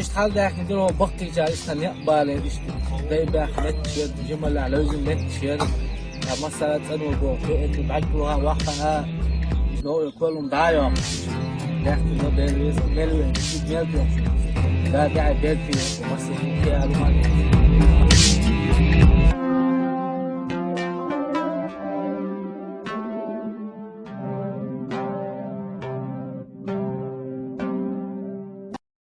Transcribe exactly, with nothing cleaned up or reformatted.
иштта хьалдаьккхина дира, баккхийчара иштта некъ бале, иштта дай баьхна метташ яра, жималлехь левзина метташ яра. Ткъа масала цӀанвург ву, кхиъна бӀаьрг ваха, ваха, новый колун дӀайохуш. Лехтина бер веза, мел вен, ши мел вен. Да, да, бер пи, масала, кхиъна.